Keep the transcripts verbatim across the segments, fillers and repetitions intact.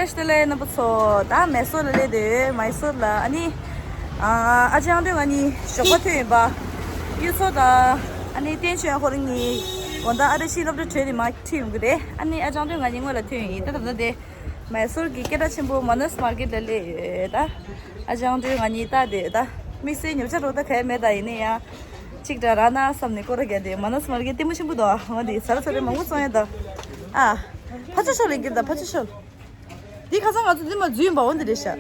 ཤ་ལས་རྣམ་པ་ཚོ་ད་མེ་སོར་ལ་སླེབས་དེ་མེ་སོར་ལ་ཨ་ནི་ཨ་ཅང་དོན་ང་གཉིས་ཞོགས་པ་ཐོན་ཡིན་པ། གཡུ་མཚོ་དང་ཨ་ནི་བསྟན་ཆོས་ཁོ་རང་གཉིས་དགོང་དག་ཨ་རི་ཤི་སློབ་གྲྭ་གྲོལ་ནས་མར་ཁྲིད་ཡོང་གི་རེད། ཨ་ནི་ཨ་ཅང་དོན་ང་གཉིས་སྔོན་ལ་ཐོན་ཡིན། ད་ད་ལྟ་དེ་མེ་སོར་གྱི་སྐད་གྲགས་ཆེན་པོ་མ་ནོས་མར་ཀེཊ་ལ་སླེབས་ཡོད་ད། ཨ་ཅང་དོན་ང་གཉིས་ལྟ་དེ་ད་དམིགས་བསལ་ཉོ་ཆ་རོགས་ད་ག་ཡ་མེད། ད་ཡིན་ན་ཡང་གཅིག་འདྲ་རག་ན་བསམ་ནས་སྐོར་ར་རྒྱག་དེ་མ་ནོས་མར་ཀེཊ་ལྟད་མོ་ཆེན་པོ་འདུག་ཨ་འོ་དེ་ཟ་ར་ཚ་རེ་མང་པོ་བཙོང་ཡ་ད། ཨ་ཕ་ཆོ་ཤོར་ལ་ཡིན་གྱི་ད་ཕ་ཆོ་ཤོར། འདི་ཁ་སང་ང་ཚོ་འདི་མ་འཛུལ་ཡིན་པ་འོ་འདི་རེད་ཤག་ཨ།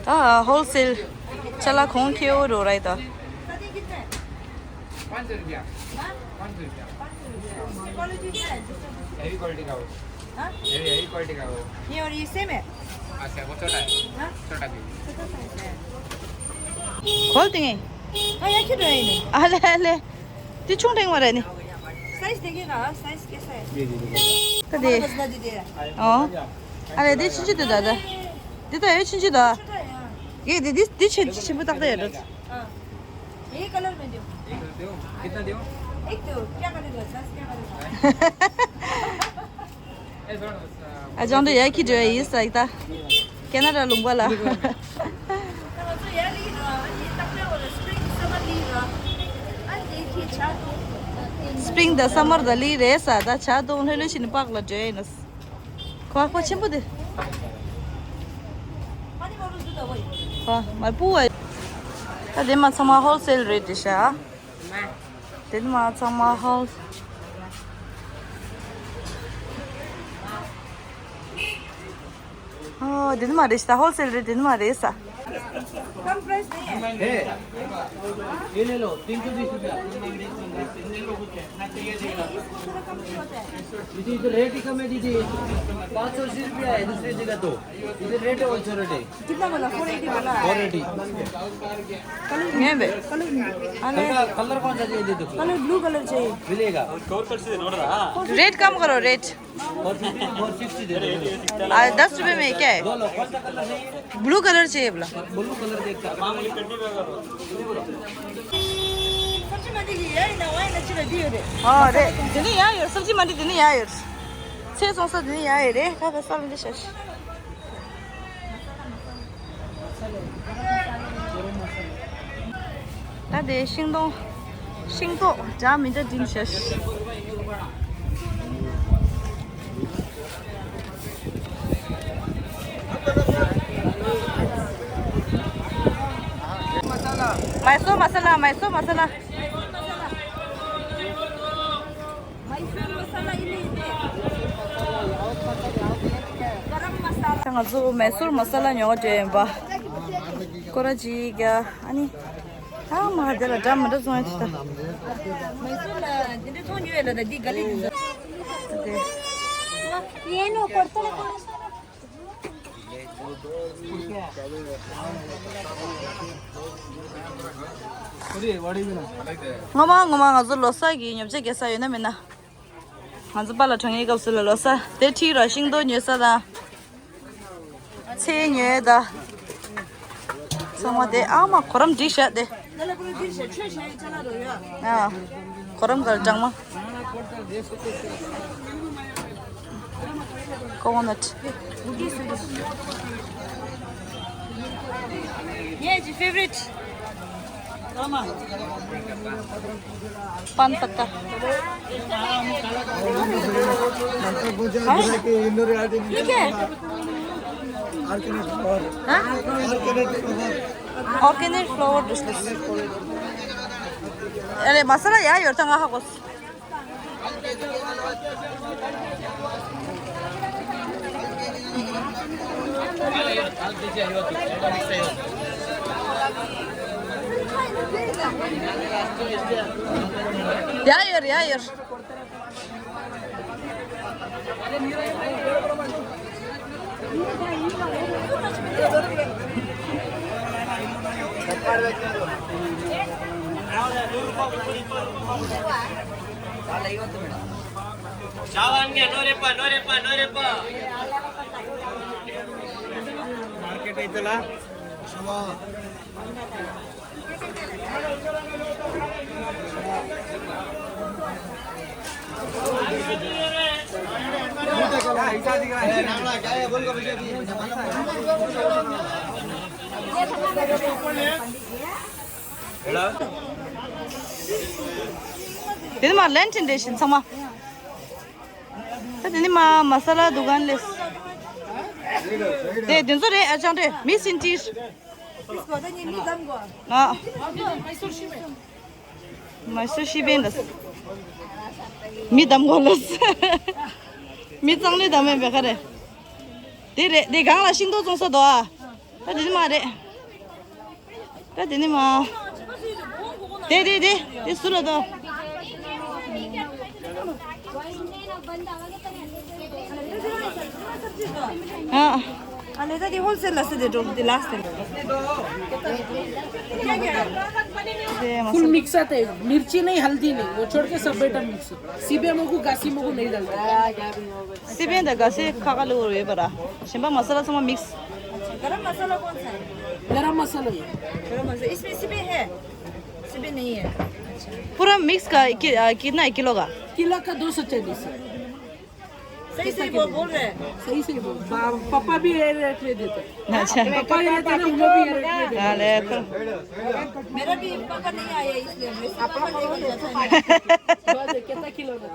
ད་ཧོལ་སེལ་ཅ་ལག་གོང་ཁེ་འོ་རོ་རེད་ད། पाँच सौ रुपया। हाँ? पाँच सौ रुपया। पाँच सौ रुपया। इसकी क्वालिटी क्या है? दूसरा, दूसरा। हैवी क्वालिटी का हो। हाँ? हैवी, हैवी क्वालिटी का हो। ये और ये सेम है? अच्छा, वो छोटा है। हाँ? छोटा भी। छोटा साइज है। खोल देंगे। हाँ, ये क्यों रहे हैं? अले, अले। ती छुंग देंगे वाला नहीं। साइज देखिएगा, साइज कैसा है? जी, जी, जी। कदे? हमारा बस ना दीजिए। 어? अरे, ती छिंची दे दादा। ती तो ये छिंची दा। छोटा है, हाँ। ये दे, ती, ती छिंची छिंची तक दे यार। हाँ। ये कलर में दो। एक दो। कितना दो? एक दो। क्या कलर है? दस क्या कलर है? ཨ་ཅང་དོན་ཡ་ཁྱི་འདྲ་ཡིན་ས་ཡིག་ད། ཁེ་ན་ཌ་ལུང་པ་ལ། སྤྲིང་དང་སམ་མར་དང་ལི་རེད་ས། ད་ཇ་འཐུང་ལྷོད་ལྷོད་བྱས་ནས་པཱག་ལ་འགྲོ་ཡིན་ནོ། ཁོ་ཁོ་ཆེན་པོ་དེ། ཁོ་མར་པུ་བ། ད་དེ་མ་ཚང་མ་ཧོལ་སེལ་རེད་དེ་ཤ། དེ་མ་ཚང་མ་ཧོལ། ཨོ་དེ་མ་རེད་ཤ། ཧོལ་སེལ་རེད། དེ་མ་རེད་ཤ། कम प्राइस नहीं है। है। ये ले लो, तीन सौ बीस रुपया। दीदी, इधर रेट ही कम है दीदी, पाँच सौ अस्सी रुपया है दूसरी जगह तो। इधर रेट है, होलसेल रेट है। कितना बोला? फ़ोर एटी बोला। Four eighty. नहीं बे। कलर नहीं। अरे। कलर, कलर कौन सा चाहिए दे दो। कलर ब्लू कलर चाहिए। मिलेगा। रेट कम करो, rate. Four fifty, four sixty दे दो। आ, दस रुपए में क्या है? लो, लो, कौन सा कलर चाहिए? ब्लू कलर चाहिए बोला। ब्लू कलर देखता। सब्जी मंडी की है ना, वही अच्छी लगी है रे। हाँ रे, दिनी यार, सब्जी मंडी दिनी यार। छह सौ से दिनी यार रे, का पैसा मुझे शश। ད་དེ་ཤིང་སྡོང་། ཤིང་ཏོག་འདྲ་མི་འདྲ་འདྲེན་བྱས། मैसूर मसाला, मैसूर मसाला। मैसूर मसाला, गरम मसाला। ང་ཚོ་मैसूर मसाला ཉོ་བར་འགྲོ་ཡིན་པ། སྐོར་ར་ཅིག་རྒྱག་ཨ་ནི། ཨ་མ་དེ་ལ་འདྲ་མི་འདྲ་བཙོང་ཡ་ཅིག་ད། मैसूर ལ་འདི་འདྲ་ཚོང་ཉོ་ཡ་ལ་ད་འདི་ག་ལེ་འདི་ཚོ། ये नो, कुर्ता लो। ངོ་མ་ངོ་མ་ང་ཚོ་ལོ་གསར་གྱི་ཉོ་ཆ་རྒྱག་ས་ཡོད་ན་མེད་ན། ང་ཚོ་པཱ་ལགས་གྲོངས་ཡའི་སྐབས་སུ་ལ་ལོ་གསར་དེ་ཁྲིད་ར་ཤིང་ཏོག་ཉོ་ས་དང་། ཚལ་ཉོས་ད། ཚང་མ་དེ་ཨ་མ་གོ་རམས་འགྲིག་ཤག་དེ། ཨ། གོ་རམས་གར་གྲང་མ། Coconut. ये जी फेवरेट। पान पत्ता। हाँ? ये क्या है? हाँ? Organic flower. Organic flower. अरे मसाला यार योर तंगा हा कोस। ཡ་ཡོར་ཡ་ཡོར། ஷாவான்கே, நோரேப்பா, நோரேப்பா, நோரேப்பா. மார்க்கெட் ஐத்தலா. དེ་ནི་མ་ལན་ཏྲིན་རེ་བཞིན་ཚང་མ། ད་དེ་ནི་མ་མ་ས་ལ་དུ་གན་ལེས། དེ་དེ་ཚོ་རེད། ཨ་ཅང་རེད། མི་སིན་ཏིར། ཨ། མ་སུ་ཤི་བན་དང་། མི་དམ་གོ་ལ། མི་གཙང་ལོས་དམ་མེད་པའི་ཁ་རེད། དེ་རེད། དེ་གང་ལ་ཤིང་ཏོག་བཙོང་ས་དོ་ཨ། ད་དེ་ནི་མ་རེད། ད་དེ་ནི་མ། དེ་དེ་དེ་དེ་སུ་ལ་དོ། ཨ། अरे दादी, होलसेल से दे दो, दे लास्ट है। क्या क्या है? फुल मिक्स आता है, मिर्ची नहीं, हल्दी नहीं, वो छोड़ के सब बेटा मिक्स। सीबे मोगू, गासी मोगू नहीं डालते। སི་པན་དང་ག་སེ་ཁ་ཁ་ལུ་ཡོད་པ་ར། གཞན་པ་མ་ས་ལ་ཚང་མ་མིག་སི། गरम मसाला कौन सा है? गरम मसाला ये। गरम मसाला, इसमें सीबे है? सीबे नहीं है। पूरा मिक्स का कि-, आ, कितना है किलो का? किलो का दो सौ चालीस है। सही सही बोल, बोल रहे हैं। सही सही बोल। पा-, पापा भी ये रेट में देते हैं। अच्छा। पापा ये रहते ना, हम लोग भी ये रेट में देते हैं। हाँ, ले, तो। मेरा भी पापा नहीं आया, इसलिए वैसे पापा नहीं बन जाता है। बात है, कितना किलो ना?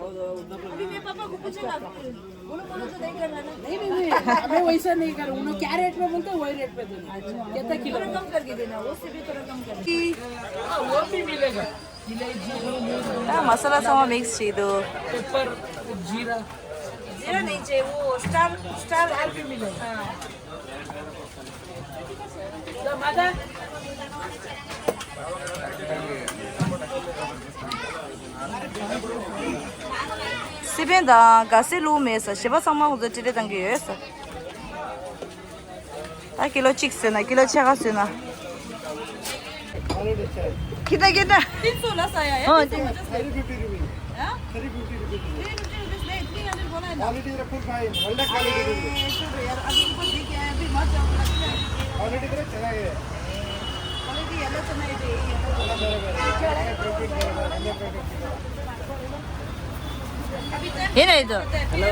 अभी मैं पापा को पूछूंगा। बोलो, बोलो तो नहीं करना ना। नहीं, नहीं, नहीं, मैं वैसा नहीं करूँ। उन्होंने क्या रेट में बोलते हैं, वही रेट में देना। अच्छा। कितना किलो? थोड़ा कम करके देना, उससे भी थोड़ा कम करके। हाँ, वो भी मिलेगा। ད་མ་ས་ལ་ཚང་མ་མིག་སི་བྱས་འདུག पेपर, जीरा। जीरा नहीं चाहिए, वो स्टार, स्टार। स्टार भी मिलेगा। हाँ। སི་པན་དང་ག་སེ་ལུག་མེད་ས། གཞན་པ་ཚང་མ་ཁོང་ཚོ་ཏྲི་ཏྲི་བཏང་གི་ཡོད་ས། ད་ཀི་ལོ་གཅིག་བཟོས་ན། ཀི་ལོ་ཕྱེད་ཀ་བཟོས་ན། कितना, कितना? तीन सौ ला सा आया है, हाँ, तीन सौ पचास। Three fifty rupees. हाँ? Three fifty rupees. Three fifty rupees नहीं, थ्री हंड्रेड बोला है ना। क्वालिटी तो फुल फाइन, वर्ल्ड क्वालिटी। अरे, छोड़ो यार, अभी ऊपर देख के आए, अभी मत जाओ, क्वालिटी तो चला गया। क्वालिटी ಎಲ್ಲ ಚೆನ್ನಾಗಿದೆ, ಎಲ್ಲ ಚೆನ್ನಾಗಿದೆ. ಏನಾಯ್ತು? ಹಲೋ.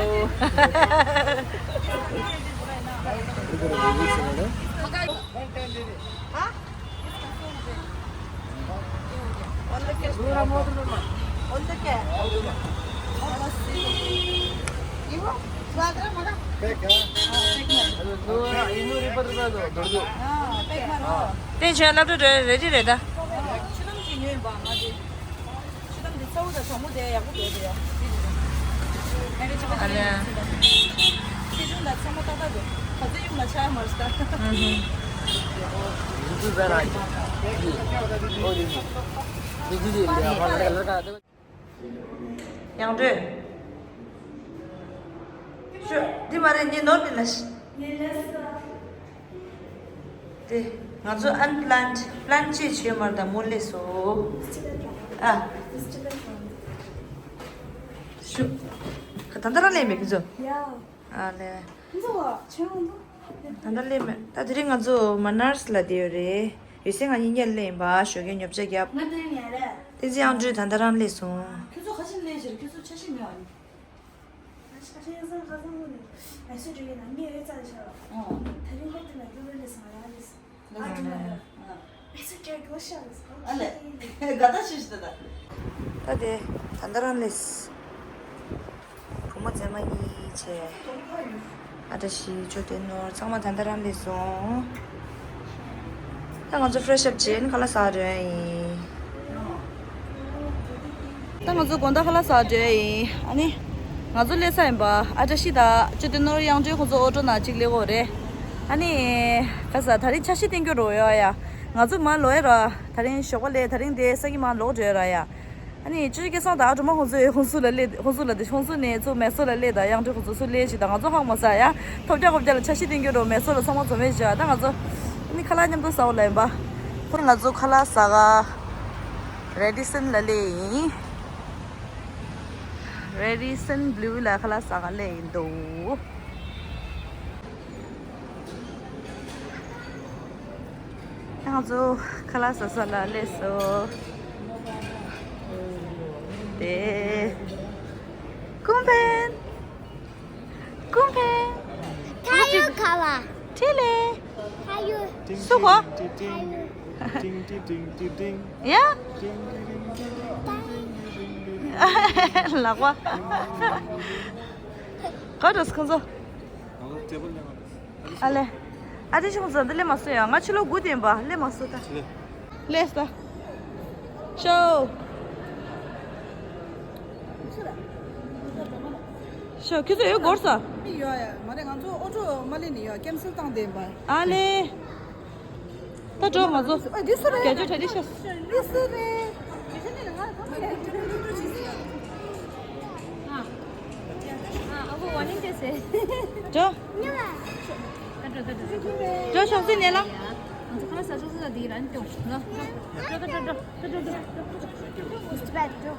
ಒಂದಕ್ಕೆ. ಇವು? ಅದು ನೂರ, ಇನ್ನೂರ ಇಪ್ಪತ್ತು ರೂಪಾಯಿ ಅದು ದೊಡ್ಡದು. हाँ, पैक मारो। तेज है, लड्डू रे-, रेडी रहता। अरे। हम्म। ཡང་འགྲོས། ཤོ། འདི་མ་རེད། ངས་ནོར་འདི་ལ་ཤི། དེ་ང་ཚོ་ཨན་པི་ལན་པི་ལན་ཅི་བྱོས་མར་དང་མོ་ལས་སོ། ཨ། ཤོ། ད་ལྟ་རང་ལས་མེད་ཁྱོད་ཚོ། ཡ། ཨ་ལས། ཁྱོད་ཚོ་ཆེན་མོ་འདུག་ད་ལྟ་ལས་མེད། ད་དེ་རིང་ང་ཚོ་མ་ནར་སི་ལ་བསྡད་ཡོད་རེད། ཡོད་སའི་ང་གཉིས་ཀ་ལས་ཡིན་པ་ཞོགས་ཀས་ཉོ་ཆ་རྒྱབ། ང་དེ་ཡིན་རེད། བསྟན་འཛིན་དབྱངས་སྒྲོན་ད་ལྟ་རང་སླེབས་སོང་། ཁྱོད་ཚོ་ཁ་ཆེམས་ལས་ཕྱིར་ཁྱོད་ཚོ་འཆར་གཞི་མེད་པ་ནི། ཨ་ཤ་ཤ་ཡ་ས་ཁ་སང་ལོ་ནས་ཨ་སུ་འགྲོ་གི་ན་མི་ཨེ་ཙ་ཤ་ཨོ། ད་རིང་ཁོ་དེ་ལ་ཡོད་རེད་ཟེར་ང་རང་རེད་ཟེར། ཨ་ཅུ་ལ་ཨེ་ཙ་ཀྱ་གོ་ཤ་རེད་ཟེར། ཨ་ལེ། དགའ་ད་ཤི་ཤི་ད་ད། ད་དེ་ད་ལྟ་རང་སླེབས། བུ་མོ་མཛེས་མ་གཉིས་བྱས། ཨ་བཀྲ་ཤིས་ཅོ་ཏེ་ནོར་ཚང་མ་ད་ལྟ་རང་སླེབས་སོང་། ད་ང་ཚོ་ཕེ་རེ་ཤི་ཨབ་བྱས་ནས་ཁ་ལག་ཟ་འགྲོ་ཡ་ཡིན། ད་ང་ཚོ་དགོང་དག་ཁ་ལག་ཟ་འགྲོ་ཡ་ཡིན། ཨ་ནི་ང་ཚོ་སླེབས་ས་ཡིན་པ། ཨ་བཀྲ་ཤིས་དང་ཅོ་ཏེ་ནོར་དབྱངས་སྒྲོན་ཁོང་ཚོ་ཨོ་ཊོ་ནང་གཅིག་སླེབས་ཡོད་རེད། ཨ་ནི་ཁ་ས་ད་རིང་འཆར་གཞི་བཏིང་རྒྱུ་རོ་ཡོད་ཡ། ང་ཚོ་མར་ལོག་ཡ་ར། ད་རིང་ཞོགས་པ་སླེབས། ད་རིང་དེ་སང་ཉིན་མར་ལོག་འགྲོ་ཡ་ར་ཡ། ཨ་ནི་ཅོ་ཅོ་སྐལ་བཟང་དང་ཨ་སྒྲོལ་མ་ཁོང་ཚོས་ཁོང་ཚོ་ལ་སླེབས། ཁོང་ཚོ་ལ་དེ་ཁོང་ཚོ་ནས་ཚུར་མེ་སོ་ལ་སླེབས་དང་། དབྱངས་སྒྲོན་ཁོང་ཚོ་ཚུར་སླེབས་ཅིག་དང་། ང་ཚོ་ཧ་གོ་མ་སོང་ཡ། ཐོབ་རྒྱག་གོ་རྒྱག་ལ་འཆར་གཞི་བཏིང་རྒྱུ་རོ་མེ་སོ་ལ་ཚང་མ་འཛོམས་མེད་ཅིག་ད་ང་ཚོ་ཨ་ནི་ཁ་ལག་མཉམ་དུ་ཟ་འོ་ལ་ཡིན་པ། ཁོ་ང་ཚོ་ཁ་ལག་ཟ་ག་རེ་ཌི་སན་ལ་སླེབས་ཡིན། རེ་ཌི་སན་བྷི་ལུ་ལ་ཁ་ལག་ཟ་ག་སླེབས་ཡིན་འདུག་ང་ཚོ་ཁ་ལག་ཟ་ས་ལ་སླེབས་སོང་། དེ། ཀུན་ཕན། ཀུན་ཕན། ཁ་ཡོད་ཁ་བ། ཁྲིད་ལེ། ཁ་ཡོད། སུ་གོ། ཁ་ཡོད། ཏིང་ཏིང་ཏིང་ཏིང་ཏིང་། ཡ། ཏིང་ཏིང་ཏིང་ཏིང་ཏིང་། ལག་པ། ག་འགྲོ་སོང་ཁོང་ཚོ། ཨ་ལེ། ཨ་ཏི་ཆུང་ཚོ་འདི་ལས་མ་སོ་ཡ། ང་ཕྱི་ལོ་དགུ་ལྡན་པ་ལས་མ་སོ་ད། ལས་ད། ཤོ། ཤོ་ཁྱོད་ཚོ་ཡོད་སྐོར་ས། ཡོད་ཡ། མ་རེད། ང་ཚོ་ཨོ་ཊོ་མ་ལེན་ནི་ཡོད། ཀེན་སེལ་བཏང་བསྡད་པ། ཨ་ལེ། ད་འགྲོ་ང་ཚོ། ཨ་འདི་སུ་རེད། རྒྱ་ཇོ་གྲ་སྒྲིག་ཤོག་འདི་སུ་རེད། ཨ་ཨ་བོ་ཝ་ནིང་ཏེ་སེ། འགྲོ། འགྲོ་ཤོག་སེ་ནས་ལ། ང་ཚོ་ཁ་ལག་ཟ་ཆོག་ཟ་འདི་རང་སྐྱོང་། འགྲོ་འགྲོ་འགྲོ་འགྲོ།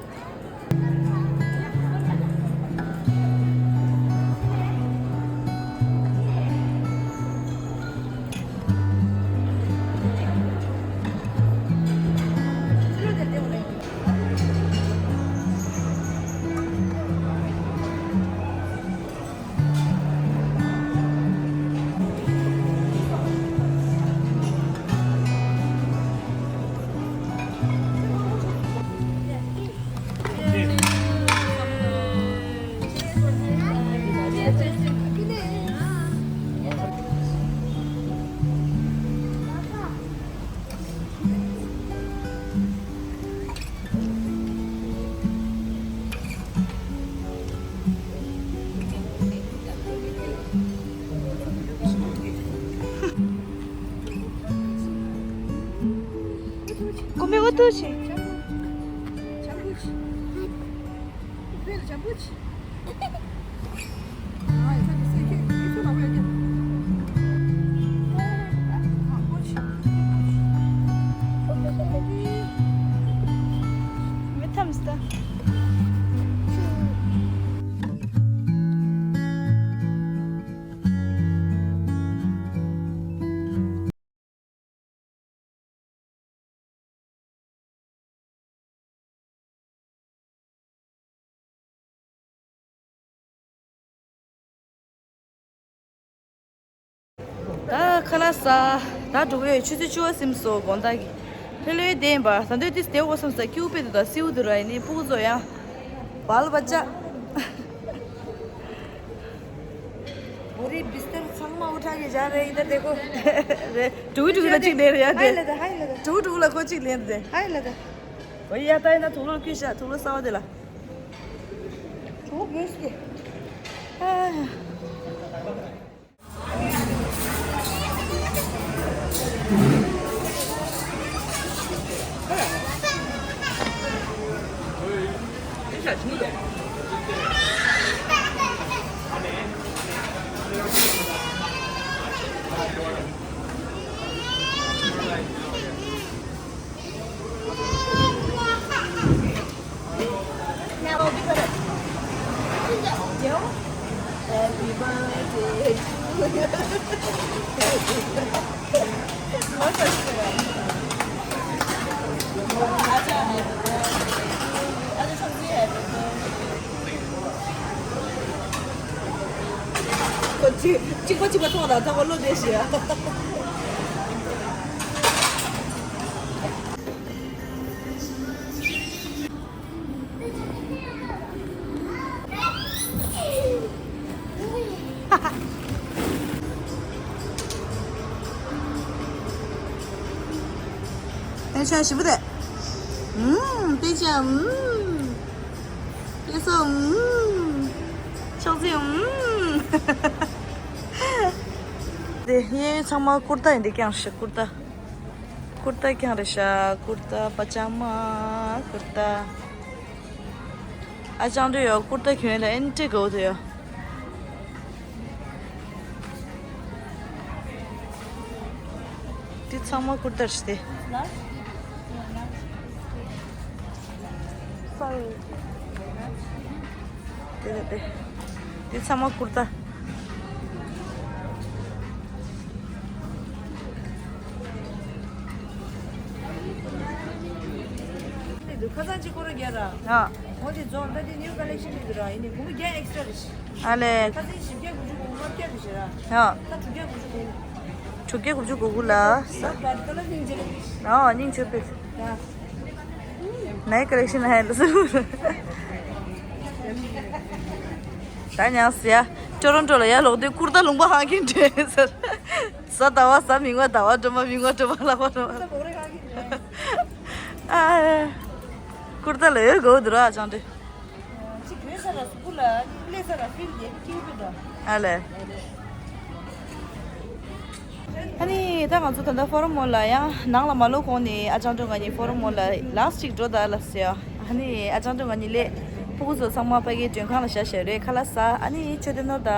ཀོ་མེ་འུ་ཐུག་ཆེ། ད་ཁ་ལག་ཟ། ད་འགྲོ་གི་ཡོད། ཆུ་ཚོད་བཅུ་པ་ཟིན་སོང་། དགོང་དག་གི་ཕེ་ལོའི་བདེན་པ། ད་འདོད་དུས་བདེ་བོ་བསམ་ས་ཀྱུ་པེ་དུ་དང་སེའུ་དུ་ར་ཡིན་ནི་སྤུ་གུ་ཚོ་ཡང་བལ་བ་ཅག་བོ་རི་བི་སྟར་ཚང་མ་འུ་ཁྲག་གི་སྦྱར་རེད། ཡིན་ད་དེ་ཁོ་རེད། ཀྲུག་ཀྲུག་ལ་གཅིག་ལེན་རེད་ཡ་དེ། ཧའི་ལ་ད། ཧའི་ལ་ད། ཀྲུག་ཀྲུག་ལ་ཁོ་གཅིག་ལེན་རེད། ཧའི་ལ་ད། ཨོ་ཡ་ད་ཡིན་ན་དུག་ལོག་བསྐུས་ཤག་དུག་ལོག་གསར་པ་དེ་ལ། ཀྲུག་བོས་ཀྱི། ཨ། ཁོ་གཅིག་གཅིག་པ་གཅིག་པ་མཐོང་དང་ཐོག་བློ་བདེ་ཞེས། ཨེ་ཆ་ཞིབ་པོ་རེད། ཨུམ། དེ་ཅི་ཨུམ། དེ་སོ་ཨུམ། ཕྱོགས་རྫི་ཨུམ། དེ་གཡས་གཡོན་ཚང་མ་ཀུར་ཏ་ཡིན། དེ་རྐྱང་ཞིག་ཀུར་ཏ། ཀུར་ཏ་རྐྱང་རེད་ཤག་ཀུར་ཏ་པ་ཅག་མ་ཀུར་ཏ། ཨ་ཅང་འདྲ་ཡོད། ཀུར་ཏ་གྱོན་ཡ་ལ་ཨེ་འདྲ་དགའ་བོ་དེ་ཡོད། འདི་ཚང་མ་ཀུར་ཏ་རེད་དེ། དེ་དེ་དེ། འདི་ཚང་མ་ཀུར་ཏ། ཁ་སང་གཅིག་སྐོར་ར་བརྒྱབ་ར། ཨ། འོ་དེ་རྫོང་ད་དེ་new collection རེད་འདུག་ར། ཡིན་ནའི་སྒོར་མོ་བརྒྱ་extra རེད་ཤག་ཨ་ལས། ཁ་སང་བཞི་བརྒྱ་དགུ་བཅུ་གོ་དགུ་ལྔ་བརྒྱ་རེད་ཤག་ར། ཨ། ད་དྲུག་བརྒྱ་དགུ་བཅུ་གོ་དགུ། དྲུག་བརྒྱ་དགུ་བཅུ་གོ་དགུ་ལ། ད་ད་ལ་སྙིང་རྗེ་རེད། ཨ་སྙིང་རྗེ་པོ། ད། ནའི་collection ཧ་ལས་སུ། ད་ཉག་སི་ཡ། ཊོ་རོན་ཊོ་ལ་ཡར་ལོག་དུས་ཀུར་ཏ་ལུང་པ་ཧང་གིན་དྲན་ཟེར། གཟའ་ཟླ་བ་གཟའ་མིག་དམར་ཟླ་བ་སྒྲོལ་མ་མིག་དམར་སྒྲོལ་མ་ལྷག་པ་སྒྲོལ་མ། ཨ། ཀུར་ཏ་ལ་ཡོད་དགོས་འདུག་ར་ཨ་ཅང་དེ། གཅིག་གྱོན་ས་ལ་གཟུགས་པོ་ལ་གླེ་ས་ལ་ཕིལ་རྒྱག་གི་ཡོད་པ་འདྲ། ཨ་ལས། ཨ་ནི་ད་ང་ཚོ་ད་ལྟ་ཕོ་རོམ་མོལ་ལ་ཡང་ནང་ལ་མ་ལོག་གོང་ནས་ཨ་ཅང་ཏོ་ང་གཉིས་ཕོ་རོམ་མོལ་ལ་ལཱ་སི་ཊི་ཅིག་འགྲོ་ད་ལ་ཟེར། ཨ་ནི་ཨ་ཅང་ཏོ་ང་གཉིས་སླེབས། ཕྲུ་གུ་ཚོ་ཚང་མ་ཕ་གིའི་མགྲོན་ཁང་ལ་བཞག་བཞག་རེད། ཁ་ལག་ཟ། ཨ་ནི་ཆོས་སྡེ་ནོར་དང་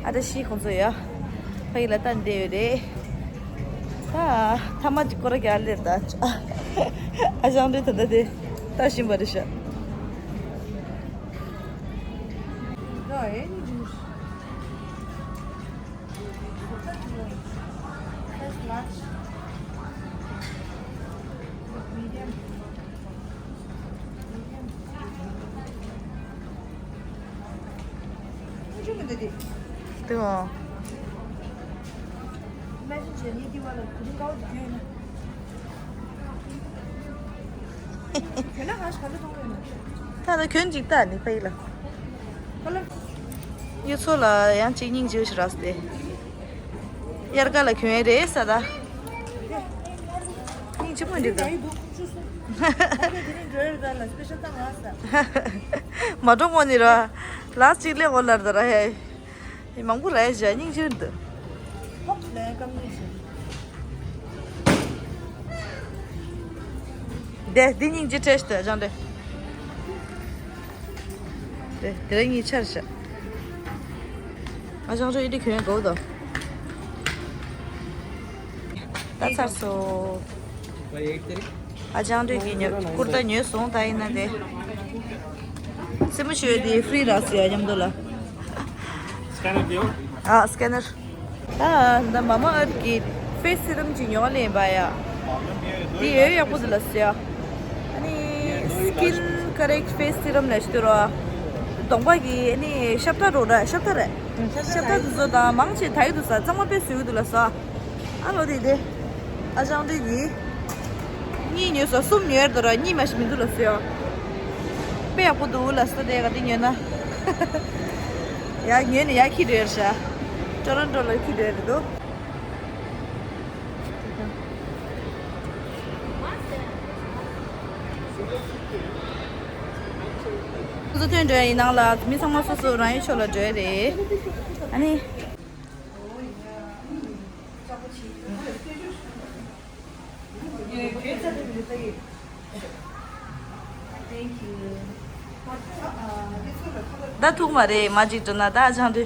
ཨ་བཀྲ་ཤིས་ཁོང་ཚོ་ཡ་ཕ་གི་ལ་ལྟ་བསྡད་ཡོད་རེད། ད་ཐ་མ་གཅིག་སྐོར་ར་རྒྱག་སླེབས་ད། ཨ་ཅང་ཏོ་ད་ལྟ་དེ་ལྟ་བཞིན་པ་རེད་ཤག་དེའོ། ད་ལྟ་གྱོན་ཅིག་ལྟ་ནི་ཕ་ཡི་ལ། གཡུ་མཚོ་ལ་ཡང་གཅིག་སྙིང་རྗེ་ཞིག་རག་སྟེ། དབྱར་ཁ་ལ་གྱོན་ཡས་རེད་ས་ད། སྙིང་རྗེ་མོ་འདུག་ད། མ་འགྲོ་མོ་ནི་ར། ལགས་གཅིག་ལས་འོ་ལར་ད་ར་ཧེ། མང་པོ་ར་ཡ་བཞག་སྙིང་རྗེ་འདུག་ཧོབ་ལས་ཀམ་ནི་ཞིག་དེ་འདི་སྙིང་རྗེ་ཁྲེལ་ཏེ་ཨ་ཅང་རེད། དེ་དེ་རིང་གཉིས་ཆར་བཞག་ཨ་ཅང་རེད་འདི་གྱོན་དགོས་དོ། ད་ཚར་སོང་། ཨ་ཅང་རེད་ཀྱི་ཉོ་ཀུར་ཏ་ཉོས་སོང་ད་ཡིན་ན་དེ། སེ་མོ་ཤོད་དེ་ཕི་རི་རག་སི་ཡ་མཉམ་དུ་ལ། སི་ཀེ་ནར་བེའོ། ཨ་སི་ཀེ་ནར། ད་ད་མ་མ་ཨར་གི་ཕེ་སི་སི་རམ་ཅིག་ཉོ་ལེན་པ་ཡ། འདི་ཡོད་ཡག་པོ་འདུག་ལ་ཟེར། ཨ་ནི་སི་ཀིན་ཀ་རེག་ཕེ་སི་སི་རམ་ལ་ཞུ་དུ་རོ། གདོང་པ་གི་ཨ་ནི་ཤབ་ཏ་རོ་ར་ཤབ་ཏ་རེད། ཤབ་ཏ་དུ་བཟོ་དང་མང་ཆེ་ད་ཡི་འདུག་ས་གཙང་མ་དཔེ་བཟོ་གི་འདུག་ལ་ཟེར། ཨ་ལོ་དེ་དེ། ཨ་ཅང་དེ་གི་གཉིས་ཉོས་སོ་གསུམ་ཉོས་འདུག་ར་གཉིས་མ་ཞིག་མི་འདུག་ལ་ཟེར། དཔེ་ཡག་པོ་འདུག་ལ་ཟེར་དེ་ག་དེ་ཉོས་ན། ཡ་ཉོས་ནས་ཡ་ཁྱི་འདྲ་ཡོད་ཤག་ཊོ་རོན་ཊོ་ལ་ཁྱི་འདྲ་ཡོད་འདུག་ཁོ་ཚོ་ཐོན་འགྲོ་ཡ་ཡིན་ནང་ལ་མི་ཚང་མ་སོ་སོ་རང་ཡུལ་ཕྱོགས་ལ་འགྲོ་ཡ་རེད། ཨ་ནི། ད་ཐུག་མ་རེད་མ་གཅིག་འགྲོ་ན་ད་ཅང་དུ།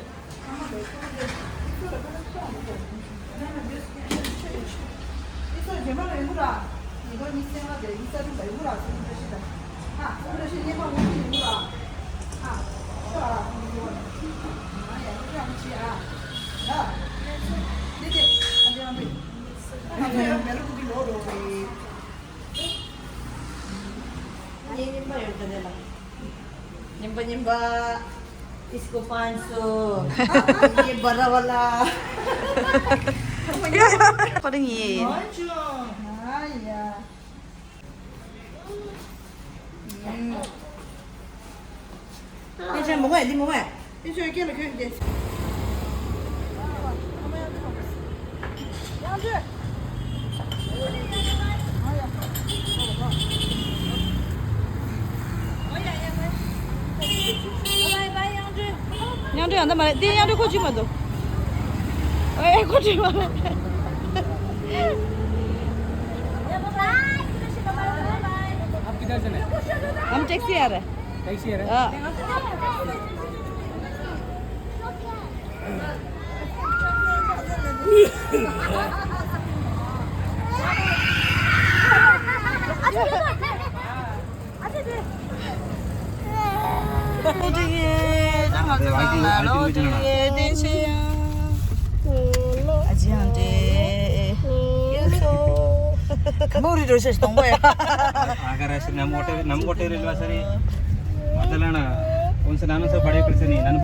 ཉིན་པ་ཡོད་དེ་ལ། ཉིན་པ་ཉིན་པ། इसको पाँच सौ। ये बड़ा वाला। पता नहीं है। हाँ या। ཨེ་ཅག་མོ་ག་འདི་མོ་ག་ཨེ་ཅག་སྐེ་ལ་གོན་ཏེ། དབྱངས་སྒྲོན་ཡང་ད་མ་རེད། འདི་དབྱངས་སྒྲོན་ཁོ་ཅི་མ་འདུག་ཨེ་ཁོ་ཅི་མ་རེད། आप किधर से हैं? हम टैक्सी आ रहे हैं। टैक्सी आ रहे हैं? हाँ। ಸರಿ, ನಮ್ಮ ಹೋಟೆಲ್, ನಮ್ಮ ಹೋಟೆಲ್ ಇಲ್ವಾ ಸರಿ? ಮೊದಲಣ್ಣ, ಒಂದ್ಸಲ ನಾನು ಸಹ ಪಡೆಯಬೇಕು ಸರಿ, ನಾನು